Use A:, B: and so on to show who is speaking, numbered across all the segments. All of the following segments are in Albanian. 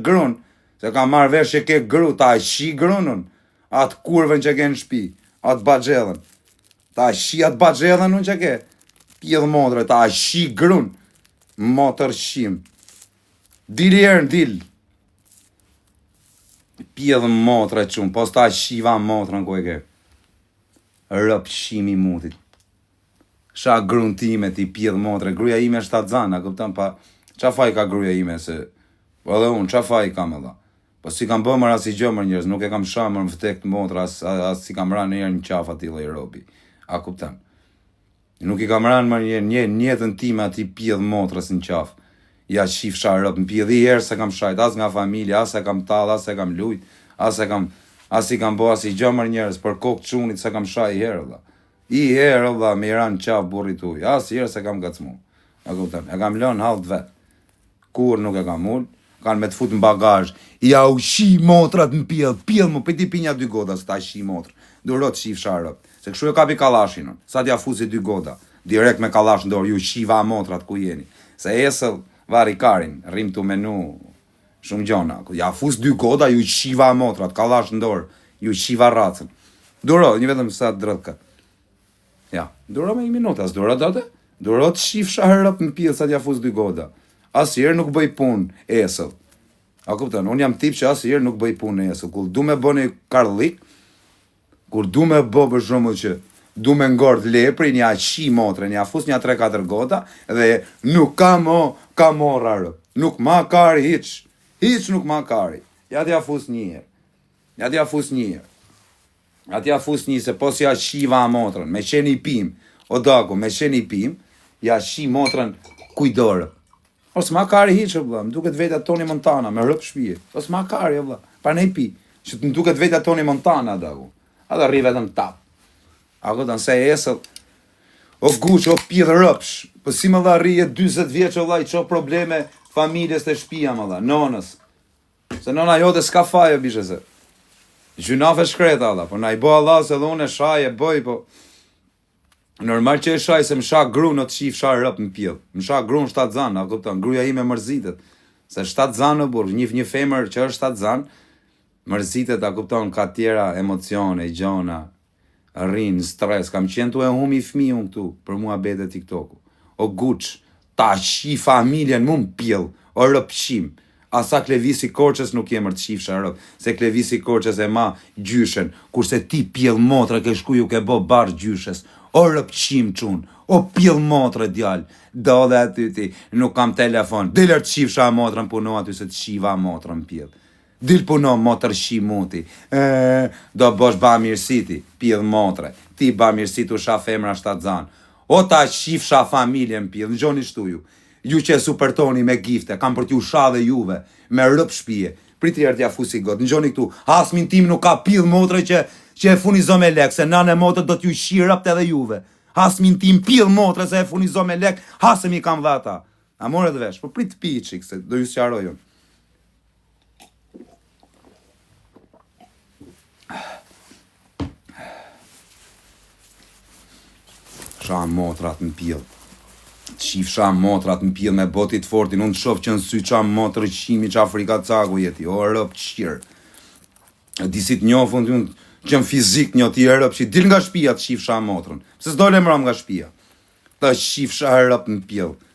A: Grun, se kam marrë vesh që ke gru, ta qi grunën, atë kurvën që ke në shpi, atë baxhellën. Ta qi atë baxhellën unë që ke, pjellë motre, ta qi grun, motër qim. Dil herë, dil. Pjellë motre çun, po s'ta qiva motrën ku e ke. Rëp qimi mutit. Sha grun time ti pjellë motre, gruja ime shtatzan, a kupton pa ça faj ka gruja ime se po edhe unë ça faj kam valla. Po s'i kam bë mër asnjë gjë mër njerëz, nuk e kam sha mër më vdekt motra as as s'i kam ra ndonjëherë në qafë atij lloj robi. A kupton? Nuk i kam ranë mër një një në jetën time atij pjellë motrës në qafë. Ja qifsha rob në pjellë i herë s'e kam shajt as nga familja, as e kam tall, as e kam lujt, as e kam as i kam bo asnjë gjë mër njerëz, për kokë çunit s'e kam sha i herë valla. I herë o vlla me i ra në qafë burrit tuj, asnjëherë s'e kam ngacmu. A kupton? E kam lënë hall të vet. Kurrë nuk e kam ul, kanë me të fut në bagazh. Ja u qi motrat në pjellë, pjellë mo, prit t'i pi nja dy gota se ta qi motrën. Duro të qifsha robt. Se kështu e kapi kallashin unë. Sa t'ja fusi dy gota, direkt me kallash në dorë, ju qiva motrat ku jeni. Se esëll varri karin, rrim tu menu Shumë gjona. Ja fus dy gota, ju qiva motrat, kallash në dorë, ju qiva racën. Duro, një vetëm sa dredh këtë. Ja, duro me një minutë, as duro dote? Duro të qifsha robt në pjellë sa t'ja fus dy gota. Asnjëherë nuk bëj punë esëll. A kupton, unë jam tip që asnjëherë nuk bëj punë esëll. Kur du me bë një karllik, Kur du me bo për shembull që du me ngordh leprin ja qi motrën ja fus nja 3-4 gota dhe nuk ka mo ka morra rë nuk ma kari hiç hiç nuk ma kari ja t'ja fus një herë ja t'ja fus një herë ja t'ja fus një se po s'ja qiva motrën me qenë i pim o daku me qenë i pim ja qi motrën kujdorë O s'ma kari hiç o vlla, më duket vetja Tony Montana me rob shpije. O s'ma kari o vlla. Prandaj pi, që të më duket vetja Tony Montana daku. A do rri vetëm tap. A kupton se esëll. O guç, o pidh rëpsh. Po si më dha rrije 40 vjeç o vlla i ço probleme familjes te shtëpia më dha, nonës. Se nona jote s'ka faj o bishe se. Gjynaf e shkreta vlla, po na i bo Allah se dhe unë e shaj e bëj, po Normal që e shaj se më sha grun o të qifsha robt në pjellë. Më sha grun shtatzan, a kupton? Gruja ime mërzitet. Se shtatzan o burrë, një një femër që është shtatzan, mërzitet, a kupton, ka tjera emocione, gjona, rrin, stres, kam qenë tu e hum i fëmijë unë këtu, për muhabete TikToku. O guç, ta qi familjen mu në pjellë, o rëpqim. Asa Klevisi Korçës nuk je mër të qifsha robt, se Klevisi Korçës e ma gjyshen, kurse ti pjellë motre ke shku ju ke bo barrë gjyshes, o rëpqim çun, o pjellë motre djalë, dole aty ti, nuk kam telefon, dil er të qifsha motrën puno aty se të qiva motrën pjellë. Dil puno motër qi muti, ee, do bosh bamirësi ti, pjellë motre, ti bamirësi tu sha femra shtatzan, o ta qifsha familjen pjellë, ngjoni shtu ju. Ju që e supertoni me gifte, kam për t'ju sha dhe juve, me rob shpije. Prit herë t'ja fusi got, ngjoni këtu, hasmin tim nuk ka pjellë motre që, që e furnizo me lek, se nanë e motër do t'ju qi robt edhe juve. Hasmin tim pjellë motre se e furnizo me lek, hasëm i kam dhe ata. A morët vesh, po prit të pi çik, se do ju sqaroj unë. Sha motrat në pjellë. Qifsha motrat në pjellë me botit fortin, unë të shof që në sy qa motër qimi, qa frika caku jeti, o rëp qirë. E di si të njof unë, unë që në fizik njoh ti e rëp që dil nga shpia të qifsha motrën. Pse s'dole mram nga shpia? Të qifsha rëp në pjellë.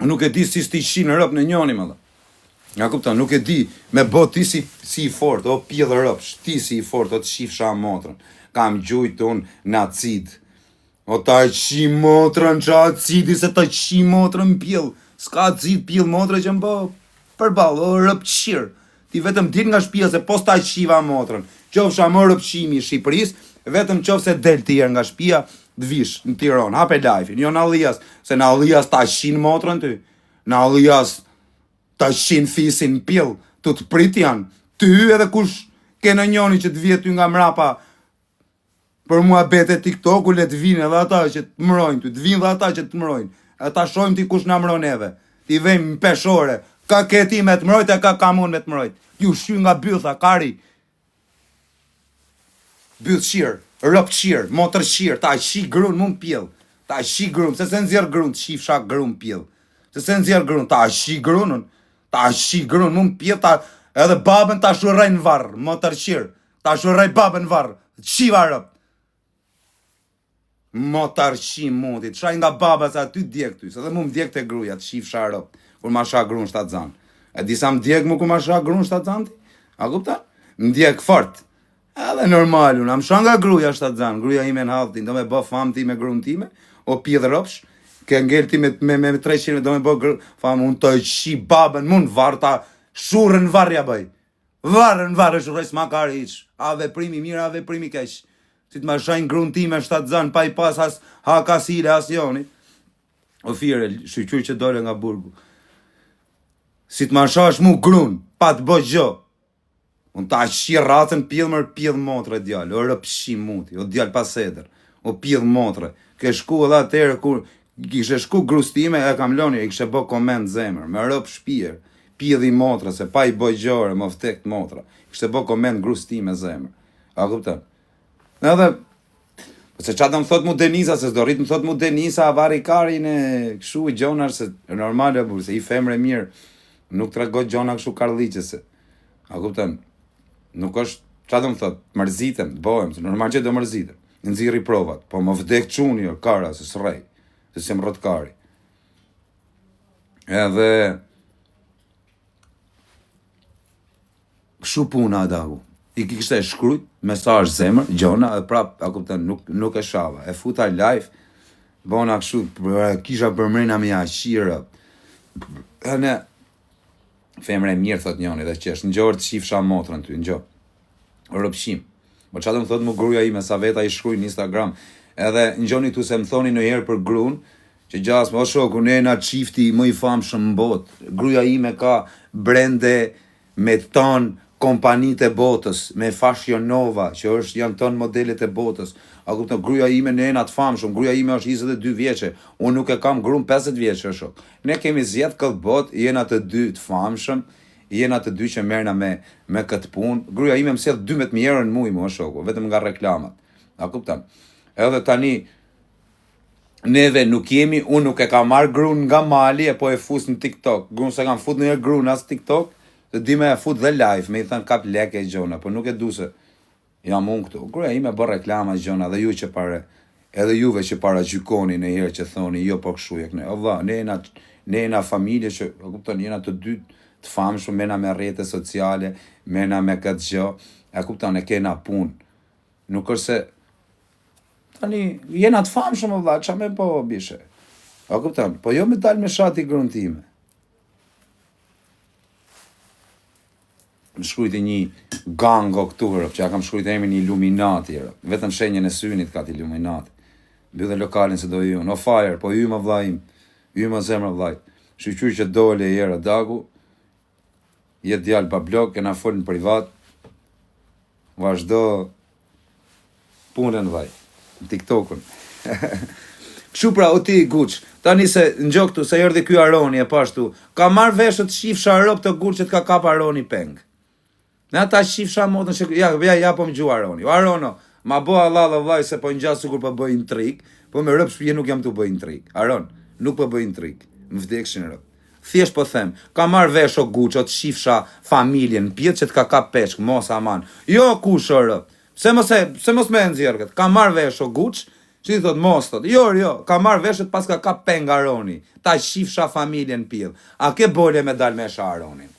A: Nuk e di si s'ti qin rëp në njoni më dha. Ja kupton, nuk e di me bo ti si, si i fort, o pjellë rëpsh, ti si i fort, o të qifsha motrën. Kam gjujt unë në acid. O ta qi motrën që acidi se ta qi motrën pjellë. S'ka acid pjellë motrë që më bo përballë, o rëp qirë. Ti vetëm dil nga shtëpia se po s'ta qiva motrën. Qofsha më rëpqimi i Shqipërisë, vetëm qoftë se del ti herë nga shtëpia, të vish në Tiranë, hape live-in, jo në Allias, se në Allias ta qin motrën ty. Në Allias ta qin fisin në pjell, tu të prit janë. Ty edhe kush ke në njoni që të vije ty nga mrapa Për muhabete TikToku le të vinë edhe ata që të mrojnë ty, të vinë dhe ata që të mrojnë. E ta shohim ti kush na mron neve. Ti vejmë në peshore. Ka ke ti me të mrojt e ka kam unë me të mrojt. Ju shy nga bytha, kari. Byth qirë, rëp qirë, motër qirë, ta qi grun mu në pjell. Ta qi grun, pse s'e nxjerr grun, të qifsha grun pjell. Pse s'e nxjerr grun, ta qi grunën. Ta qi grun, mu n'pjell ta, edhe babën ta shurrej në varr, motërqir, ta shurrej babën në varr, qiva rëp. Motërqi muti, të shaj nga baba se aty djeg ty, se dhe mu më djeg te gruja, të qifsha rëp, kur ma sha grun shtatzan. E di sa më djeg mu kur ma sha grun shtatzan ti? A kupton? Më djeg fort. Edhe normal, unë, a më sha nga gruja shtatzan, gruja ime në hallë ti, do me bë famë ti me grun time, o pidh ropsh, ke ngel ti me, me, me 300, do me bë gru, famë, unë të qi babën, mu n'varr ta shurrën varr ja bëj. Varrën varr e shurroj s'ma kari hiç, a veprim i mirë, a veprim i keq. Si të ma shajnë grun time shtatzan, pa i pas as hak as hile as joni. O fire, shyqyr që dole nga burgu. Si të ma shash mu grun, pa të bë gjo, Unë ta qi racën pidh mër pidh motre djalë, o rëpshi muti, o djalë pa sedër, o pidh motre. Ke shku edhe atëherë kur kishe shku grus time e kam lënë, i kishe bë koment zemër, me rëp shpirë, pidh i motre se pa i bë gjore, më vdekt motra. Kishe bë koment grus time zemër. A kupton? Edhe Po se ça do më thot mu Denisa, se s'do rrit më thot mu Denisa, avari karin e këshu gjona, se normale, burë, se i femre mirë, nuk trego gjona këshu karliqe, se, a kupton, nuk është, ça do më thot, mërzitem, të bohem, se normal që do mërzitem, nxirri provat, po më vdek çuni, o kara, se s'rrej, se s'jam rrot kari. Edhe, Kshu puna Adaku. I kishte shkrujt mesazh zemër, gjona dhe prap, a kupton, nuk nuk e shava. E futa live, bona kështu, kisha për mrena me ja qira. E ne, femre e mirë, thot njoni, dhe qesh, ngjorë të qifsha motrën ty, ngjo. Rëpqim. Po ça do më thot mu gruja ime, sa veta i shkruj në Instagram. Edhe ngjoni tu se më thoni në herë për grun, që gjasme, o shoku, ne jena çifti më i famshëm në botë. Gruja ime ka brende me ton kompanitë e botës, me Fashion Nova, që është janë ton modelet e botës. A kupton, gruaja ime ne jena të famshëm, gruaja ime është 22 vjeçe, unë nuk e kam gruan 50 vjeçe, shok. Ne kemi zgjedh këtë botë, jena të dy të famshëm, jena të dy që merrna me me këtë punë. Gruaja ime më sjell 12000 euro në muaj, mua shoku, vetëm nga reklamat. A kupton? Edhe tani Neve nuk jemi, unë nuk e kam marrë grun nga mali e po e fus në TikTok. Grun s'e kam fut ndonjëherë grun as TikTok, dhe di me e fut dhe live, me i thënë kap leke e gjona, po nuk e du se jam unë këtu. Gruaja ime bën reklama gjona dhe ju që pare, edhe juve që paragjykoni në herë që thoni jo po kshu e këne. O vlla, ne jena ne jena familje që, e kupton, jena të dy të famshëm, mena me rrjete sociale, mena me këtë gjë, e kupton, e kena punë. Nuk është se tani jena të famshëm o vlla, ça me bo bishe. A kupton? Po jo me dal me sha ti grun time. Më shkrujti një gango këtu hërëp, që ja kam shkrujt emrin Illuminati hërëp. Vetëm shenjën e synit ka të Illuminati. Mbyllë lokalin se do ju. No fire, po ju më vlla im. Ju më zemra vllajt. Shyqyr që dole i era dagu. Je djalë pa blok, kena fol në privat. Vazhdo punën vaj, në TikTokun. Kështu pra, o ti Guç, tani se ngjo këtu se erdhi ky Aroni e pashtu, ka marr vesh të qifsha rob të Guç që të ka kap Aroni peng. Ne ata qifsha motrën që ja ja ja po më gju Aroni. O Arono, ma bo Allah dhe vllai se po ngja sikur po bëj intrig, po me rob shpije nuk jam tu bëj intrig. Aron, nuk po bëj intrig. Më vdekshin rob. Thjesht po them, ka marr vesh o Guç o të qifsha familjen n'pjellë që të ka kap peshk, mos aman. Jo kush o rë. Pse mos e, pse mos me e nxjerr këtë? Ka marr vesh o Guç, që i thot mos thot. Jo, jo, ka marr vesh që të paska kap peng Aroni. Ta qifsha familjen n'pjellë. A ke bole me dal me sha Aronin?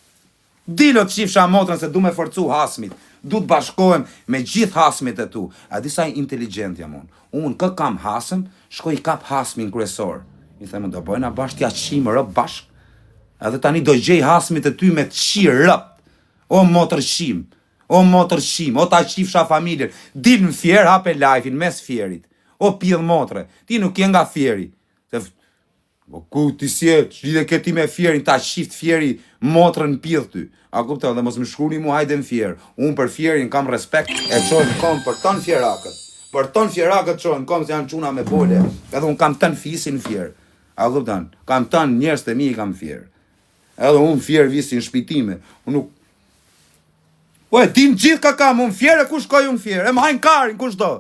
A: Dil o të qifsha motrën se du me forcu hasmit, du të bashkohem me gjithë hasmit e tu. A di sa inteligjent jam unë. Unë kë kam hasëm, shkoj i kap hasmin kryesor. I them do bëjna bashkë t'ja qim rëp bashk. Edhe tani do gjej hasmit e ty me të qi rëp. O motër qim, o motër qim, o ta qifsha familjen. Dil në Fier, hape live-in mes Fierit. O pidh motre, ti nuk je nga Fieri. Se Po ku ti si e, ç'lidhje ke ti me Fierin, ta qift Fieri motrën në pidh ty. A kupton, dhe mos më shkruani mu hajde në Fier. Unë për Fierin kam respekt e çoj në kom për ton fierakët. Për ton fierakët çoj në kom se janë çuna me bole. Edhe unë kam tën fisin në Fier. A kupton? Kam tën njerëz të mi i kam Fier. Edhe unë Fier visin në shtëpi time. Unë nuk Po e din gjithë ka kam unë Fier e ku shkoj unë Fier? E më hajnë karin kush do?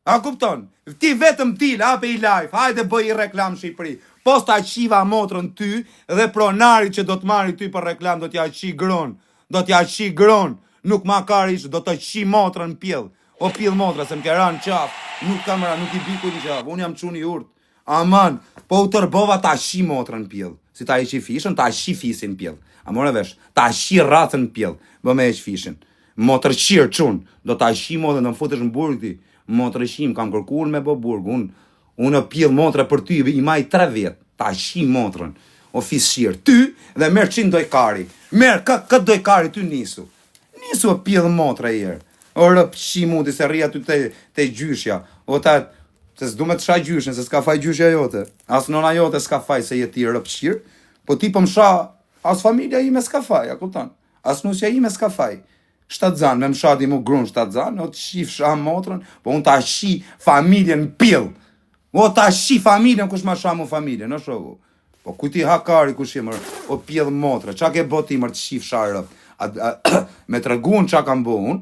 A: A kupton? Ti vetëm dil, hape i live, hajde bëj i reklam Shqipëri. Pos ta qiva motrën ty dhe pronarit që do të marri ty për reklam do t'ja qi grun. Do t'ja qi grun. Nuk ma kari do të qi motrën pjell. O pjell motra se më ke ra në qafë. Nuk kam ra, nuk i bi kujt në qafë. Unë jam çun i urtë. Aman, po u tërbova ta qi motrën pjell. Si ta heqi fishën, ta qi fisin pjell. A more vesh, ta qi racën pjell. Bë me heq fishën. Motërqir çun, do ta qi motrën, do më futesh në burg ti. Motërqim, kam kërku unë me bë burg, unë unë pjell motre për ty i maj 3 vjet. Ta qi motrën. O fisqir, ty dhe merr çin doj kari. Merr kë kë doj kari ty nisu. Nisu o pjell motre i herë. O rëp qi muti se rri aty te te gjyshja. O ta se s'du me të sha gjyshen, se s'ka faj gjyshja jote. As nona jote s'ka faj se je ti rëp qir. Po ti po më sha, as familja ime s'ka faj, a kupton? As nusja ime s'ka faj. Shtatzan, me më sha ti mu grun shtatzan, o të qifsha motrën, po unë ta qi familjen në pjell. O ta qi familjen, kush ma sha mu familjen, o shoku. Po ku ti ha kari kush je mër, o pjell motre, ça ke bo ti mër të qifsha rëp. A, a, me tregun ça kam bo unë,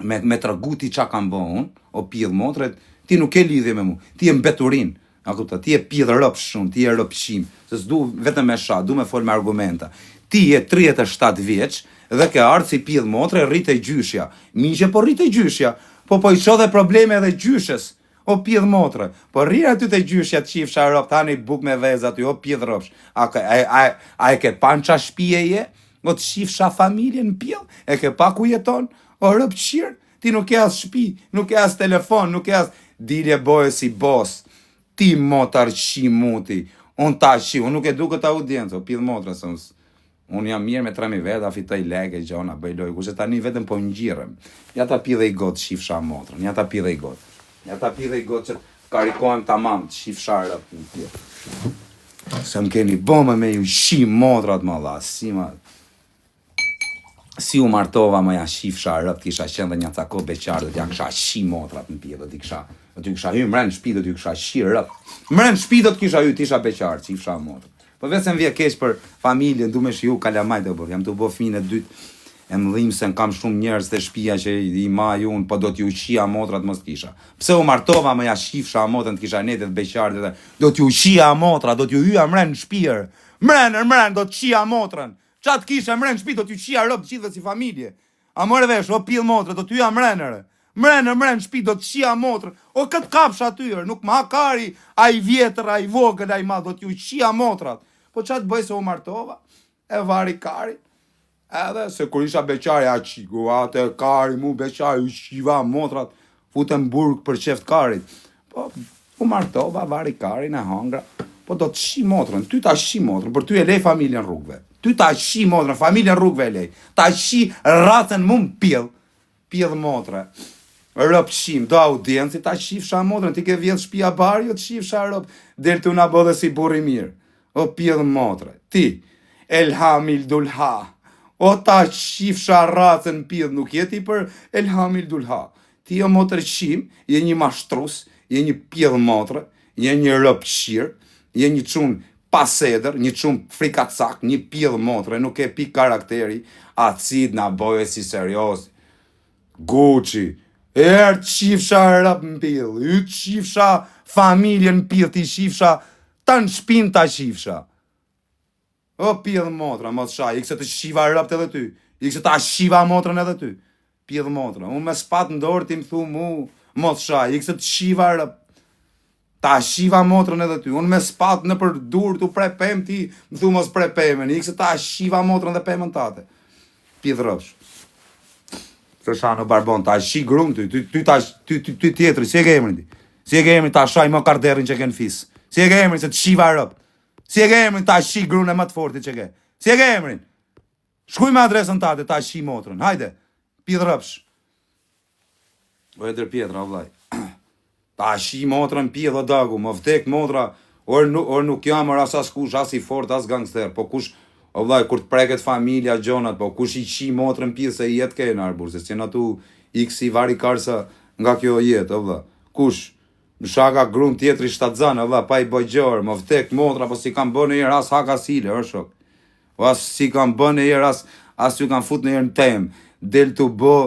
A: me, me tregu ti ça kam bo unë, o pjell motre, ti nuk ke lidhje me mu, ti je mbeturin, a kupton, ti je pjell rëp shumë, ti je rëp qim, se s'du vetëm me sha, du me fol me argumenta. Ti je 37 vjeç dhe ke ardhë si pjell motre, rri te gjyshja. Miqe po rri te gjyshja, po po i ço dhe probleme edhe gjyshes. O pidh motre, po rri aty te gjyshja të qifsha robt, hani bukë me vezë aty, o pidh robsh. A, a, a, a e ke pa në qa shpije je? O të qifsha familjen në pjell? E ke pa ku jeton? O rob qirë? Ti nuk ke as shpi, nuk ke as telefon, nuk ke as... Dilje boje si bos, ti motar qi muti, unë ta qi, unë nuk e du këtë audiencë, o pidh motre, se unë Unë jam mirë me 3000 veta, fitoj lekë, gjona, bëj lojë, kurse tani vetëm po ngjirrem. Ja ta pi dhe i gotë qifsha motrën, ja ta pi dhe i gotë. Ja ta pi dhe i gotë që karikohem tamam, qifsha rëp në pje. Se më keni bo me me ju qi motrat më dha, si ma... Si u martova më ja qifsha rëp, kisha qenë dhe një ca kohë beqar dhe t'ja kisha qi motrat në pje, dhe t'i kisha, do t'ju kisha hy mren në shtëpi do t'ju kisha qi rëp. Mren në shtëpi do të kisha hy, t'isha beqar, qifsha motrat. Po vetë se më vjen keq për familjen, du me shiju kalamajt e bërë. Jam tu bo fëmijën e dytë e më dhimbsen, kam shumë njerëz te shtëpia që i maj unë, po do t'ju qija motrat mos kisha. Pse u martova më ja qifsha motrën të kisha netet beqar dhe do t'ju qija motra, do t'ju hyja mren në shtëpi. Mren, mren, do të qija motrën. Ça të kisha mren në shtëpi, do t'ju qija rob të gjithëve si familje. A more vesh, o pill motrë, do t'hyja mren ere. Mren, mren në shtëpi, do të qija motrën. O këtë kafsh aty, ere, nuk ma kari, ai vjetër, ai vogël, ai madh, do t'ju qija motrat. Po ça të bëj se u martova, e vari kari. Edhe se kur isha beqari, a qiku, atë kari, mu beqari, u qiva motrat, futem burg për qeft karit. Po, u martova, vari karin e hangra. Po do të qi motrën, ty ta qi motrën, për ty e lej familjen rrugëve. Ty ta qi motrën, familjen rrugëve e lej. Ta qi racën mu më pjell, pjell motre. Rëp qim, do audienci, ta qifsha motrën, ti ke vjedh shpia bari, jo të qifsha rëp, del tu na bëdhe si burri mirë. O pjell motre, ti, Elhamil Dulha, o ta qifsha racën pjell, nuk je ti për Elhamil Dulha. Ti o motër qim, je një mashtrus, je një pjell motre, je një rëp qirë, je një çun pa sedër, një çun frikacak, një pjell motre, nuk e pi karakteri, acid na boje si serioz. Gucci, erë të qifsha rëp në pjell, y të qifsha familjen në pjell, ti qifsha, ta në shpin ta qifsha. O pjell motra, mos shaj, ik se të qiva rëpt edhe ty, ik se ta qiva motrën edhe ty. Pjell motra, unë me spat në dorë ti më thu mu, mos shaj, ik se të qiva rëp. Ta qiva motrën edhe ty, unë me spat në për dur tu pre pem ti, më thu mos pre pemën, ik se ta qiva motrën dhe pemën tate. Pjell rëpsh. Të shano barbon, ta qi grun ty, ty, ty, ta, ty, ty, ty tjetri, si e ke emrin ti? Si e ke emrin ta shaj më karderin që ke në fis? Si e ke emrin se të qiva rëp? Si e ke emrin ta qi grun e më të fortit që ke? Si e ke emrin? Shkuj me adresën tate, ta qi motrën. Hajde, pidh rëpsh. O e Pjetra, o vllaj. Ta qi motrën pidh o dagu, më vdek motra, or, nu, or nuk jam or as askush, as i fort, as gangster, po kush, o vllaj, kur të preket familja, gjonat, po kush i qi motrën pidh se jetë kena, arbur, se s'jena tu ik si vari karsa nga kjo jetë, o vlla. Kush? Më shaka grun tjetri shtatzan, o vlla, pa i bë gjë, më vdek motra, po si kam bë në herë as hak as hile, o shok. O as si kam bë në herë as as ju kam fut në herë në temë. Del tu bë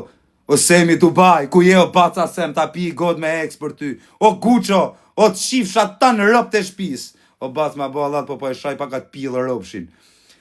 A: O Semi Dubai, ku je o baca Sem, ta pi god me ex për ty. O Guço, o të qifsha tan rëp të shpis. O bac ma bo hallat po po e shaj pak atë pidh ropshin.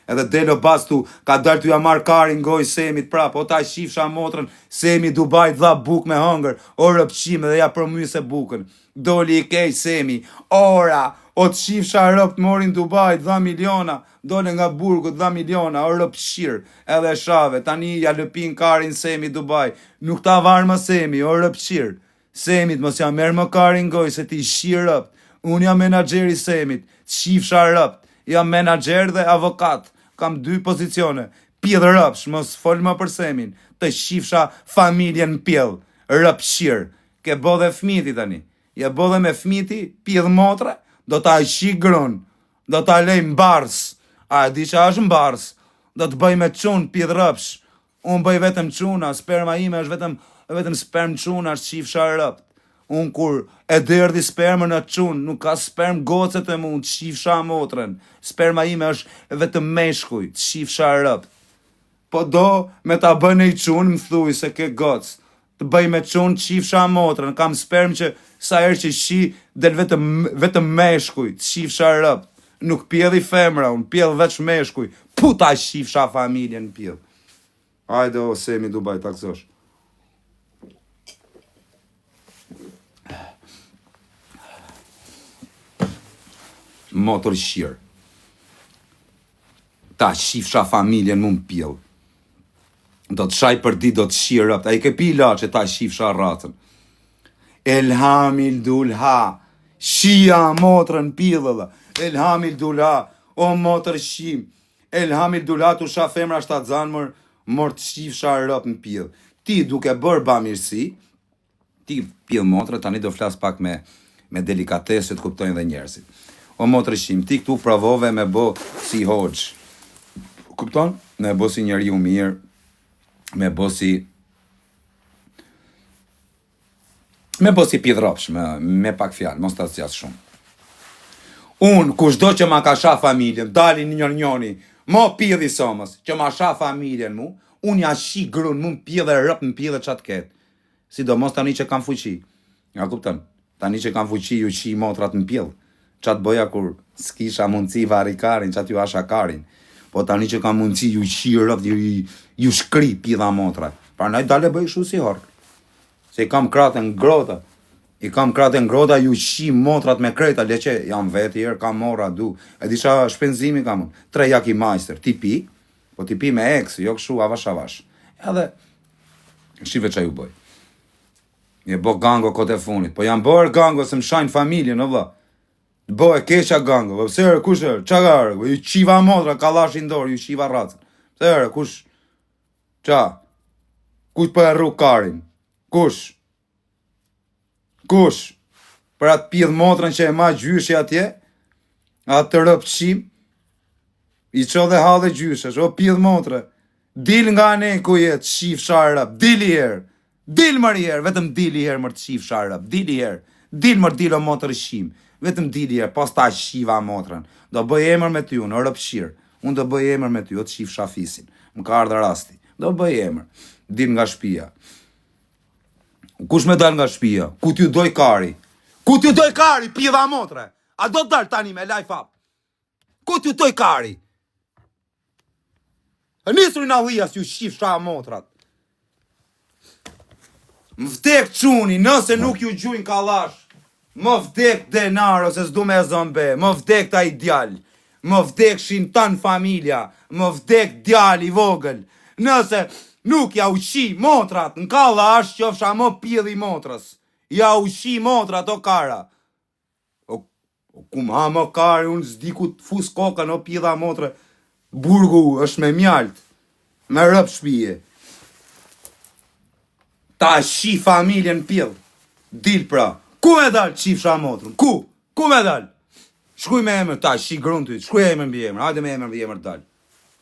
A: Edhe del o bac tu, ka dal tu ja marr karin goj Semit prap, o ta qifsha motrën, Semi Dubai dha buk me hëngër, o ropqim edhe ja përmyse bukën. Doli i keq Semi, ora, o të qifsha ropt mori në Dubai, dha miliona, dole nga burgu, dha miliona, o ropqir, edhe shave, tani ja lëpin karin Semi Dubai, nuk ta var më Semi, o ropqir. Semit mos ja merr më karin goj se ti shi ropt unë jam menaxheri i Semit t'qifsha ropt jam menaxher dhe avokat kam dy pozicione pidh ropsh mos fol më për Semin të qifsha familjen n'pjell ropqir ke bo dhe fëmijë ti tani je bo dhe me fëmijë ti pidh motre do ta qi grun do ta lej mbars a e di ça është mbars do të bëj me çun pidh ropsh Unë bëj vetëm çuna, sperma ime është vetëm vetëm sperm çunash qifsha ropt. Unë kur e derdhi spermën në çun, nuk ka sperm goce te mu, qifsha motrën. Sperma ime është vetëm meshkuj, qifsha ropt. Po do me ta bë nej çun, më thuj se ke goc. Të bëj me çun qifsha motrën, kam sperm që sa herë që qi del vetëm vetëm meshkuj, qifsha ropt. Nuk pjedhi femra, unë pjedh veç meshkuj. Pu ta qifsha familjen pjedh. Hajde o Semi Dubai ta gëzosh. Motër qirë. Ta qifsha familjen mu m'pjell. Do të shaj për di, do të qi ropt. A i ke pi ilaçe ta qifsha racën. Elhamil dulha. Shia motrën pjellëlla. Elhamil dulha. O motër qim. Elhamil dulha tu sha femra shtatzan mor mor të qifsha ropt në pjell. Ti duke bërë bamirësi, ti pjell motre, tani do flas pak me me delikatesë që të kuptojnë dhe njerëzit. O motër qim, ti këtu provove me bo si hoxhë. Kupton? Me bo si njeriu mirë, me bo si Me bo si pidhropsh, me, me pak fjalë, mos ta zgjas shumë. Unë, kushdo që ma ka sha familjen, dalin një njoni, mo pidhi somës, që ma sha familjen mu, unë ja qi grun, mu m'pidhe rëp, më pidhe ça të ketë. Sidomos tani që kam fuqi. Ja kupton, tani që kam fuqi, ju qi motrat në pjell. Ça të bëja kur s'kisha mundësi vari karin, ça t'ju hasha karin. Po tani që kam mundësi, ju qi rëp, ju, ju shkri pidha motrat. Prandaj dale bëj kështu si horr. Se i kam krahët e ngrota. I kam krahët e ngrota, ju qi motrat me krejta, le që jam vetë herë, kam ora, du. E di ça shpenzimi kam unë. Tre Jägermeister, ti pi, po ti pi me eks, jo kështu avash avash. Edhe, shife ça ju bëj. Je bo gango kot e funit. Po jam bërë gango se më shajnë familjen, o vlla. Bo e keqa gango, po pse ere, kush ere, ça ka ere, ju qiva motra, kallashin dorë, ju qiva racën. Pse ere, kush, Ça? Kush po e rru karin? Kush? Kush? Për atë pidh motrën që e ma gjyshi atje? Atë rëp qim? I ço dhe halle gjyshesh, o pidh motre. Dil nga ne ku je, të qifsha rëp, dil i herë. Dil mër i herë, vetëm dil i herë mër të qifsha rëp, dil i herë. Dil mër dil o motër qim, vetëm dil i herë, pas ta qiva motrën. Do bëj emër me ty unë, o rëp qirë. Unë do bëj emër me ty, o të qifsha fisin. Më ka ardhë rasti. Do bëj emër. Dil nga shpia. Kush me dal nga shpia? Ku t'ju doj kari? Ku t'ju doj kari, pidha motre? A do dal tani me life up? Ku t'ju doj kari? E nisur në allias ju qifsha motrat. Më vdek çuni, nëse nuk ju gjujnë kallash. Më vdek Denaro, se s'du me e zënë be. Më vdek ta i djal. Më vdek shintan familja. Më vdek djali i vogël. Nëse nuk ja u qi motrat në kallash, qofsha më pidhi motrës. Ja u qi motrat o kara. O, o ku më ha më kari, unë s'di ku të fus kokën, o pidha motre. Burgu është me mjalt, me rëp shpije. Ta shi familjen pidh. Dil pra. Ku me dal qifsha motrën? Ku? Ku me dal? Shkruj me emër, ta shi grun ty, shkruj emër mbi emër, hajde me emër mbi emër dal.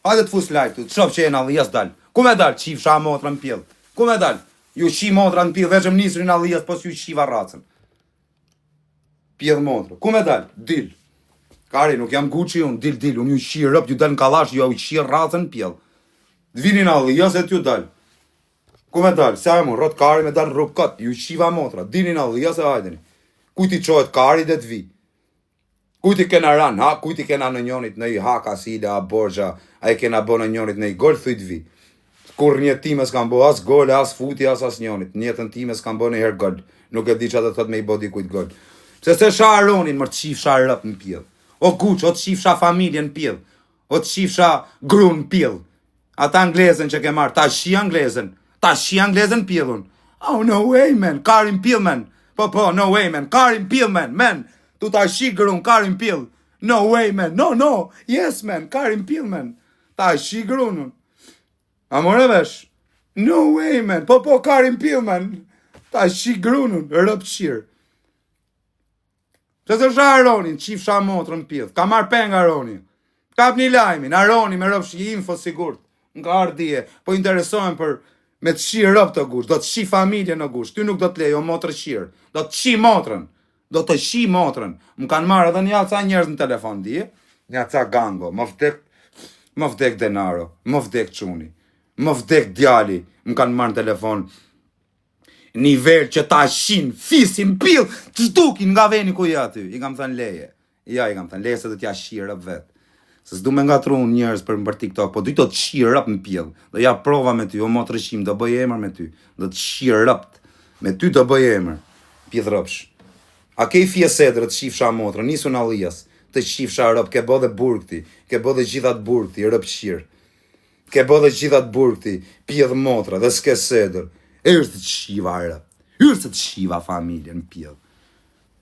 A: Hajde të fus live të shof që e në allias dal. Ku me dal qifsha motrën pidh? Ku me dal? Ju qi motrën pidh, veçëm nisrin allias, po s'ju qiva racën. Pjedh motrë. Ku me dal? Dil. Kari, nuk jam Gucci unë, dil, dil, unë ju qi rëp, ju dal në kallash, ju u qi racën pjell. Vini në allia se t'ju dal. Ku me dal? Se jam unë, rrot kari me dal rrugë kot, ju qiva motra. Dilni në allia se hajdeni. Ku t'i çohet kari dhe të vi. Kujt i kena ran, ha, kujt i kena ndonjonit ndonji hak a sile, a borxha, a i kena bo ndonjonit ndonji gol, thuj të vi. Kurrë n'jetë time s'kam bo as gol, as futje, as asnjonit. Në jetën time s'kam bo njëherë gol. Nuk e di ça do të thotë me i bo dikujt gol. Pse s'e sha Aronin, mër të qifsha rëp në pjell. O Guç, o të qifsha familjen në pjell. O të qifsha grun në pjell. Ata anglezen që ke marrë, ta shi anglezen. Ta shi anglezen në pjellun. Oh, no way, man, kari në pjell, man. Po, po, no way, man, kari në pjell, man, man. Tu ta shi grun, kari në pjell. No way, man, no, no, yes, man, kari në pjell, man. Ta shi grun. A more vesh? No way, man, po, po, kari në pjell, man. Ta shi grunun, rëpqirë. Pse s'e sha Aronin, qifsha motrën në pjell. Ka marrë peng Aroni. Kapni lajmin, Aroni me rëpsh info sigurt. Më ka ardhë dije, po interesohem për me të shi rëp të gush, do të shi familjen në gush, ty nuk do të lej, o motrë qirë, do të shi motrën, do të shi motrën. Më kanë marrë edhe një ca njerëz në telefon dije, një ca gango, më vdek, më vdek Denaro, më vdek Çuni, më vdek djali, më kanë marrë në telefon, nivel që ta shin fisin pill të zhdukin nga veni ku je aty. I kam thënë leje. Ja, i kam thënë leje se do t'ja shi rëp vet. Se s'du me ngatru njerëz për për TikTok, po du të të shi rëp në pjell. Do jap prova me ty, o motrë qim, do bëj emër me ty. Do të shi rëp. Me ty do bëj emër. Pjell rëpsh. A ke i fije sedrë të qifsha motrën, nisu në allias, të qifsha rëp, ke bo dhe burg ti, ke bo dhe gjithat burg ti, rëp qirë. Ke bo dhe gjithat burg ti, pjedh motra dhe s'ke sedër. Hyrë se të shiva rëp. Hyrë se të shiva familjen pjedh.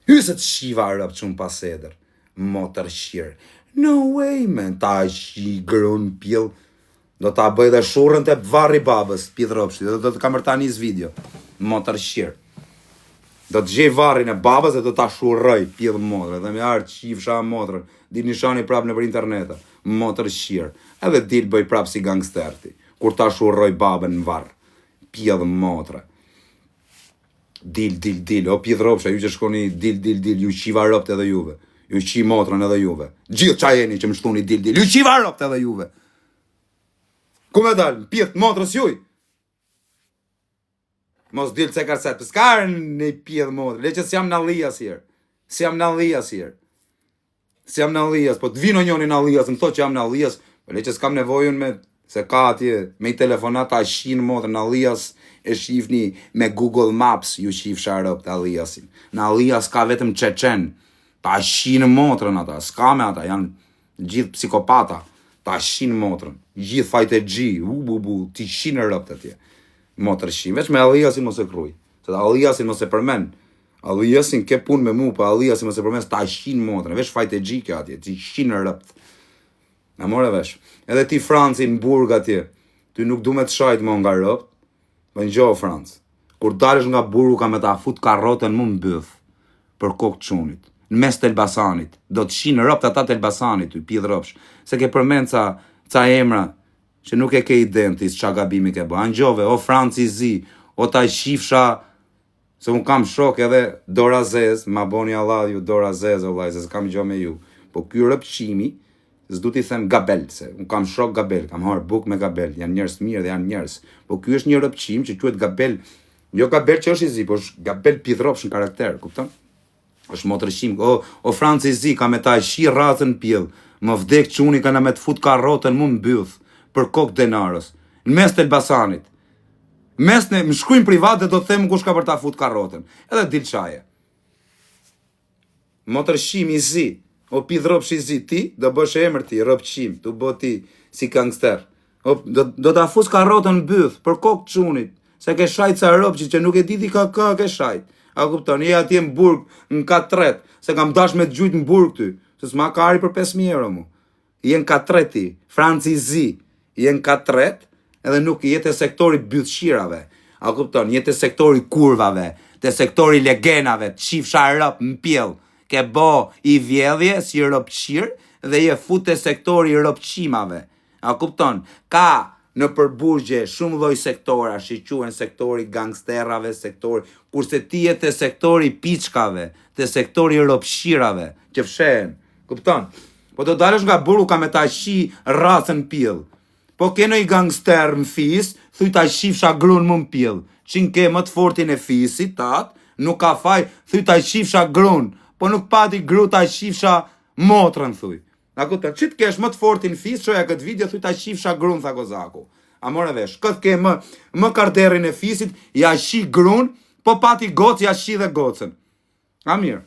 A: Hyrë se të shiva rëp çun pa sedër. Motër qirë. No way, man, ta shi grun pjell. Do ta bëj dhe shurrën te varri babës, pjedh rëpshti, dhe do të kam për ta nis video. Motër qirë. Do të gjej varrin e babës dhe do ta shurroj pjedh motrë dhe me ardh qifsha motrën. Dilni shani prap nëpër internet. Motër qirë. Edhe dil bëj prap si gangster ti. Kur ta shurroj babën në varr. Pjedh motrë. Dil, dil, dil. O pjedh ropsha, ju që shkoni dil, dil, dil. Ju qiva ropt edhe juve. Ju qi motrën edhe juve. Gjithë qa jeni që më shtuni dil, dil. Ju qiva ropt edhe juve. Ku me dal? Pjedh motrës juj. Mos dil se ka se s'ka në i pjedh motrë. Le që s'jam në allias herë. S'jam në allias herë. S'jam në allias, po të vinë njoni në allias, më thotë që jam në allias, po le që s'kam nevojën me se ka atje me i telefonat ta shin motrën në allias e shifni me Google Maps ju qifsha ropt alliasin. Në allias ka vetëm çeçen. Ta shin motrën ata, s'ka me ata, janë Gjithë psikopata, ta shin motrën. Gjithë fajtexhi, u bu bu, ti shin ropt atje. Motër shin, veç me Alliasin mos e kruj. Se Alliasin mos e përmen. Alliasin ke punë me mu, po Alliasin mos e përmen, ta shin motrën. Veç fajtexhi ke atje, ti shin ropt. Na more vesh. Edhe ti Franci në burg atje. Ty nuk du me të shajt mo nga ropt. Po ngjo Franc. Kur dalësh nga burgu kam me ta fut karrotën mu në byth. Për kokë të çunit. Në mes të Elbasanit. Do të shin ropt ata të Elbasanit ty, pidh ropsh. Se ke përmend ca ca emra që nuk e ke idenë ti ça gabimi ke bë. A ngjove, o Franci i zi, o ta qifsha Se un kam shok edhe dora zez, ma boni Allah ju dora zez o vllai, se s'kam gjo me ju. Po ky rëpqimi, s'du t'i them gabel, se un kam shok gabel, kam harë buk me gabel, janë njerëz të mirë dhe janë njerëz. Po ky është një rëpqim që quhet gabel, jo gabel që është i zi, po është gabel pidhropsh në karakter, kupton? Është motërqim, o, o Franci i zi, ka me ta shi racën në pjell, më vdek çuni ka na me të fut karrotën mu në byth, për kokë denarës, në mes të Elbasanit. Mes në, më shkruajnë privat dhe do të them kush ka për ta fut karrotën. Edhe dil çaje. Motërqim i zi, o pidhropsh i zi, ti do bësh emër ti, rëpqim, tu bë ti si gangster. O, do, do ta fus karrotën në byth, për kokë çunit, se ke shajt ca rëpqi që nuk e di ti ka ka ke shajt. A kupton, je atje në burg, në kat tret, se kam dash me të gjujt në burg ty, se s'ma kari për 5.000 euro mu. Je në kat tret ti, Franci i zi, je në kat tret, edhe nuk je te sektori bythqirave. A kupton, je te sektori kurvave, te sektori legenave, të qifsha rëp në pjell. Ke bo i vjedhje si rëpqir dhe je fut te sektori rëpqimave. A kupton? Ka nëpër burgje shumë lloj sektorash që quhen sektori gangsterave, sektori, kurse ti je te sektori piçkave, te sektori ropqirave që fshehen. Kupton? Po do dalësh nga burgu ka me ta qi racën pjell. Po ke ndonjë gangster në fis, thuj ta qifsha grun mu në pjell. Çin ke më të fortin e fisit, tat, nuk ka faj, thuj ta qifsha grun. Po nuk pati gru ta qifsha. Motrën thuj. A kupton? Çi të kesh më të fortin fis, çoja këtë video thuj ta qifsha grun tha Kozaku. A more vesh, kë të ke më më karderrin e fisit, ja qi grun, po pati gocë, ja qi dhe gocën. A mirë.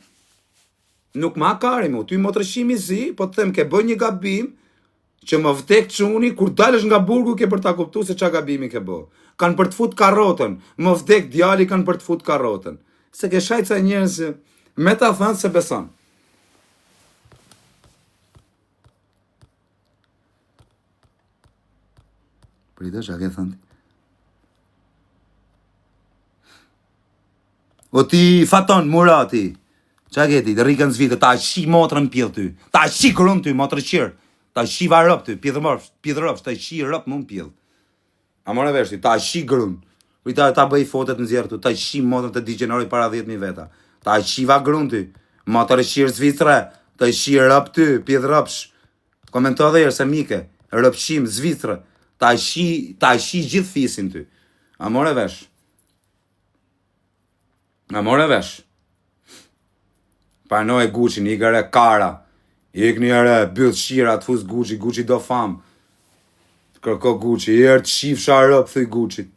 A: Nuk ma kari mu, ty motërqim i zi, po të them ke bë një gabim, që më vdek çuni, kur dalësh nga burgu ke për ta kuptu se ça gabimi ke bë. Kanë për të fut karrotën, më vdek djali kanë për të fut karrotën. Se ke shajt ca njerëz që me ta thënë s'e beson. Prite, ça ke thënë? O ti Faton Murati, ça ke ti, rrikën zvitë, ta qi motrën pjellë ty, ta qi grun ty, motrë qirë, ta qi varëp ty, pjellë pjellë ta qi rëp mund pjellë. A more vesh ti, ta qi grun. Prit ta, ta bëj fotot nxjerr tu, ta qi motrën të digjeneroj para 10.000 veta. Ta qiva grun ty, motër qirë Zvicre, ta qi rëp ty, pjellë rëpsh. Komento dhe herë se mike, rëpqim Zvicre, ta qi, ta qi gjithë fisin ty. A more vesh? A more vesh? Pranoje Gucin, ik ere kara. Ik një ere, byth shira, të fus Gucci, Gucci do famë. Të kërko Gucci, i erë të qifsha rëp, thuj Gucci.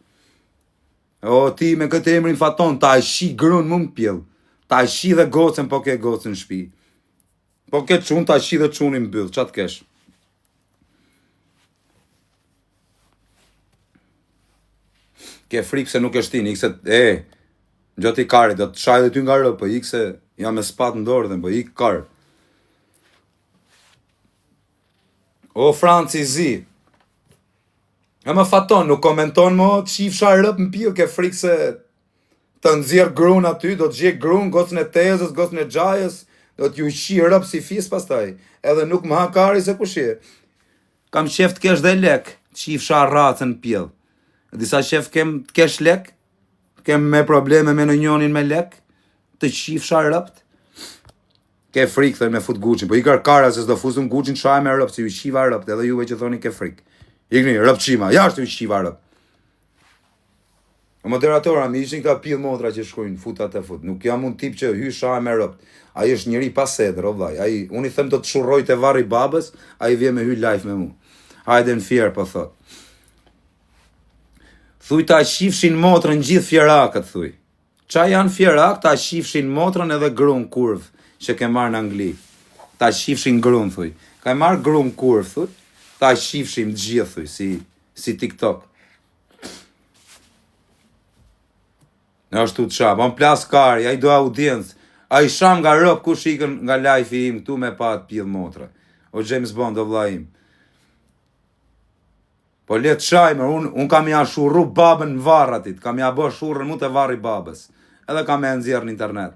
A: O, ti me këtë emrin Faton, ta qi grun mu në pjell. Ta qi dhe gocën, po ke gocën në shpi. Po ke çun, ta qi dhe çunin në byll, ça të kesh? Ke frikë se nuk e shtin, ik se, e, gjoti kari, do të shaj dhe ty nga rë, po ik se jam me spat në dorë dhe, po ik kar. O, Franci zi, e më faton, nuk komenton mo, të qifsha rëp në pjellë, ke frikë se të nxjerr grun aty, do të gjej grun, gocën e tezës, gocën e xhajës, do t'ju qi rëp si fis pastaj, edhe nuk më ha kari se kush je. Kam qef të kesh dhe lek, të qifsha racën në pjell. Disa qef kem të kesh lek, kem me probleme me ndonjonin me lek, të qifsha rëpt. Ke frikë, thoj me fut Gucin, po ikër kara se s'do fusëm Gucin shaj me rëpt, se ju qiva rëpt, edhe juve që thoni ke frikë. Ikni, rëp qima, jashtë ju qiva rëpt. O moderator, a mi ishin këta pil motra që shkruajnë, fut atë fut. Nuk jam unë tip që hy shaj me rëpt. Ai është njeri pa sedër, o vllai. Ai, unë i them do të shurroj te varri babës, ai vjen me hy live me mu. Hajde në fier, po thot. Thuj ta qifshin motrën gjithë fierakët, thuj. Ça janë fierak, ta qifshin motrën edhe grun kurv që ke marrë në Angli. Ta qifshin grun, thuj. Ka marrë grun kurv, thuj. Ta qifshin të gjithë, thuj, si, si TikTok. Në ashtu të qa, po më plas kari, ai do audiencë. Ai sham nga rëp, kush ikën nga live-i im këtu me pa të pjell motre. O James Bond, o vlla im. Po le të shaj, më, unë un kam ja shurru babën në varr atit, kam ja bë shurrën mu te varri babës. Edhe kam e nxjerr në internet.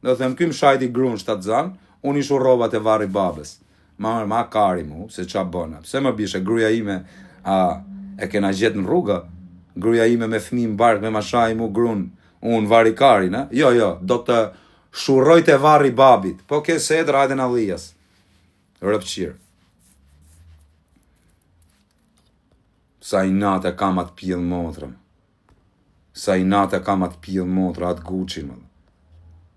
A: Do them, ky më shajti grun shtatzan, unë i shurrova te varri babës. Ma, ma kari mu, se ça bëna. Pse më bishe, gruja ime, a, e kena gjetë në rrugë? Gruja ime me fëmijë në bark, me ma shaj mu grun, unë vari kari, në? Jo, jo, do të shurroj te varri babit. Po ke sedër, hajde në allias. Rëpqirë. Sa inat e kam atë pjell motrën. Sa inat e kam atë pjell motra, atë Gucci më.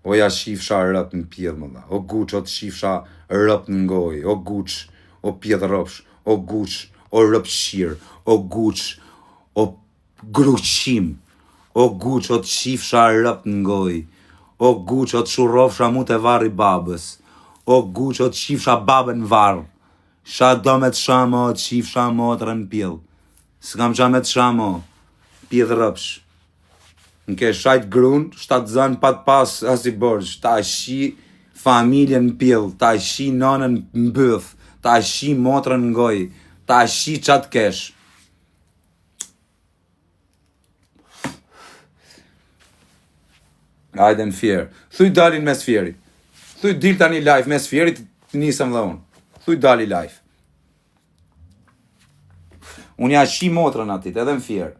A: O ja qifsha rëp në pjell më dha. O Gucci, o të qifsha rëp në ngoj. O Gucci, o pjell rëpsh. O Gucci, o rëpqir. O Gucci, o gruqim. O Gucci, o të qifsha rëp në ngoj. O Gucci, o të shurrofsha mu te varri babës. O Gucci, o të qifsha babën në varr. Sha do me të sha mo, të qifsha motrën në pjell. S'kam qa me të sha mo, pjell rëpsh. Në ke shajt grun, shtatzan pa të pas asi borxh, ta qi familjen në pjell, ta qi nanën në byth, ta qi motrën në goj, ta qi qa të kesh. Hajde në fier. Thuj dalin mes fierit. Thuj dil tani live mes fierit, të nisem dhe unë. Thuj dali live. Unë ja qi motrën atit, edhe në fier.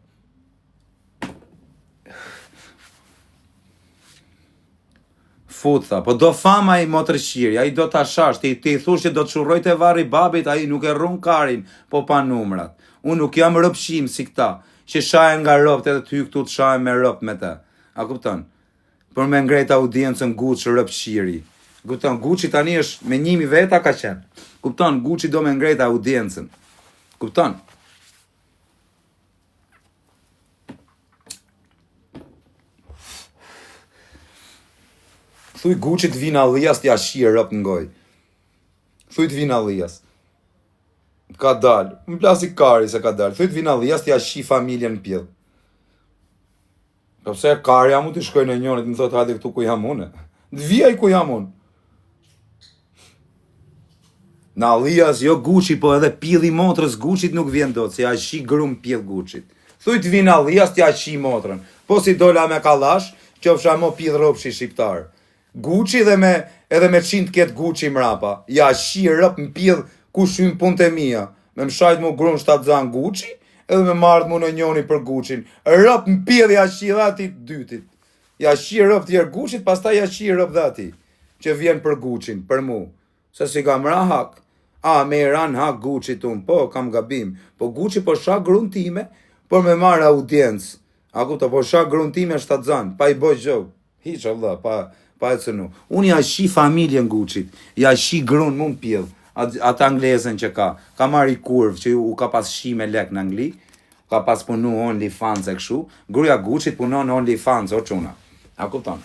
A: Fut, tha, po do fama ai motërqiri, ai do ta shash, ti, ti thush që do të shurroj te varri babit, ai nuk e rrun karin, po pa numrat. Unë nuk jam rëpqim si këta, që shahen nga ropt edhe të hy këtu të shahen me ropt me të. A kupton? Për me ngrejt audiencën guç rëpqiri. Kupton, Gucci tani është me 1000 veta ka qenë. Kupton, Gucci do me ngrejt audiencën. Kupton? Thuj Gucci të vinë Allias t'ja qi robt në gojë. Thuj të vinë Allias. Ka dalë. Më plasi kari se ka dalë. Thuj të vinë Allias t'ja qi familjen në pjell. Po pse kari a mund të shkoj në njërit, më thotë hajde këtu ku jam unë. Të vijë ai ku jam unë. Në Allias, jo Gucci, po edhe pilli motrës Gucci-t nuk vjen dot, se ja qi grun pjell Gucci-t. Thuj të vinë Allias t'ja qi motrën. Po si dola me kallash, qofsha mo pill ropshi shqiptar. Gucci dhe me edhe me çin të ketë Gucci mrapa. Ja qi rop në pjell kush hyn punët e mia. Me më shajt mu grun shtatzan Gucci, edhe me marrë mu në njoni për Gucci-n. Rop në pjell ja qi dhe atij të dytit. Ja qi rop tjerë Gucci-t, pastaj ja qi rop dhe atij që vjen për Gucci-n, për mu. Se si kam ra hak. A, me i ra në hak Gucci-t unë, po, kam gabim. Po Gucci po sha grun time, por me marrë audiencë. A kupto, po sha grun time shtatzan, pa i bo gjë. Hiç, o vlla, pa, pa e cënu. Unë ja qi familjen Gucci-t, ja qi grun mu në pjell, atë anglezën që ka. Ka marrë i kurvë që u ka pas qi me lek në Angli, ka pas punu OnlyFans e kështu. Gruja Gucci-t punon OnlyFans, o çuna. A kupton?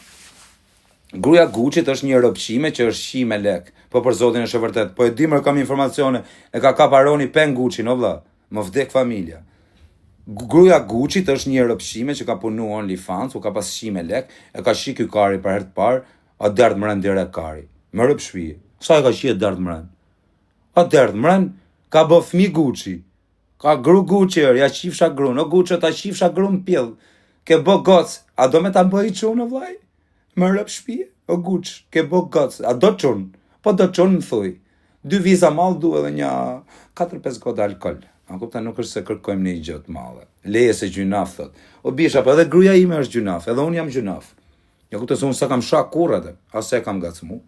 A: Gruja Gucci-t është një rëpqime që është qi me lek. Po për zotin është e vërtet. Po e di mër kam informacione, e ka kap Aroni pen Gucci-n, o vlla. Më vdek familja. Gruja Gucci-t është një rëpqime që ka punu OnlyFans, u ka pas qi me lek, e ka qi ky kari për herë të parë, a derdh mren direkt kari. Me rëp shpije. Sa e ka qi e derdh mren? A derdh mren, ka bë fmi Gucci. Ka gru Gucci ër, ja qifsha grun, o Gucci ta qifsha grun pjell. Ke bë goc, a do me ta bëj çun o vllai? Më rëp shpije, o Gucci, ke bë goc, a do çun? Po do çun më thuj. Dy viza mall du edhe një 4-5 gota alkool. A kupton, nuk është se kërkojmë një gjë të madhe. Leje se gjynaf thot. O bisha, po edhe gruaja ime është gjynaf, edhe unë jam gjynaf. Ja kupton se unë sa kam sha kurrë atë, as se e kam ngacmu.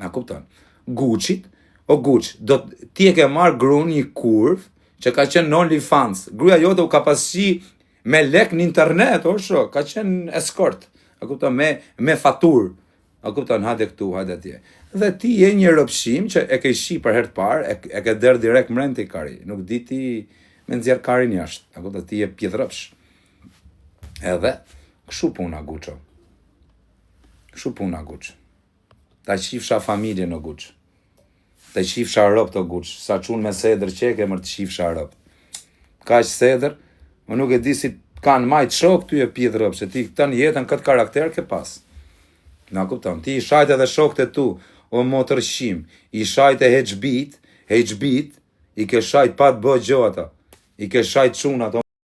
A: A kupton? Gucci-t, o Gucci, do ti e ke marr grun një kurv që ka qenë në OnlyFans. Gruaja jote u ka pas qi me lek në internet, o shok, ka qenë escort. A kupton me me fatur. A kupton, hajde këtu, hajde atje. Dhe ti je një rëpshim që e ke shi për herë të parë, e, e ke derdh direkt mren ti kari. Nuk di ti me nxjerr karin jashtë. A kupton, ti je pjedh rëpsh. Edhe, këshu puna, Guço. Këshu puna, Guç. Ta qifsha familjen o Guç. Ta qifsha robt o Guç. Sa çun me sedër qeke, mër të qifsha robt. Kaq sedër, më nuk e di si kanë majt shok ty e pidh rob, se ti tën jetën këtë karakter ke pas. Na kupton, ti i shajt edhe shokët e tu, o motër qim, i shajt e HB-t, HB-t, i ke shajt pa të bë gjë ata. I ke shajt çunat, o.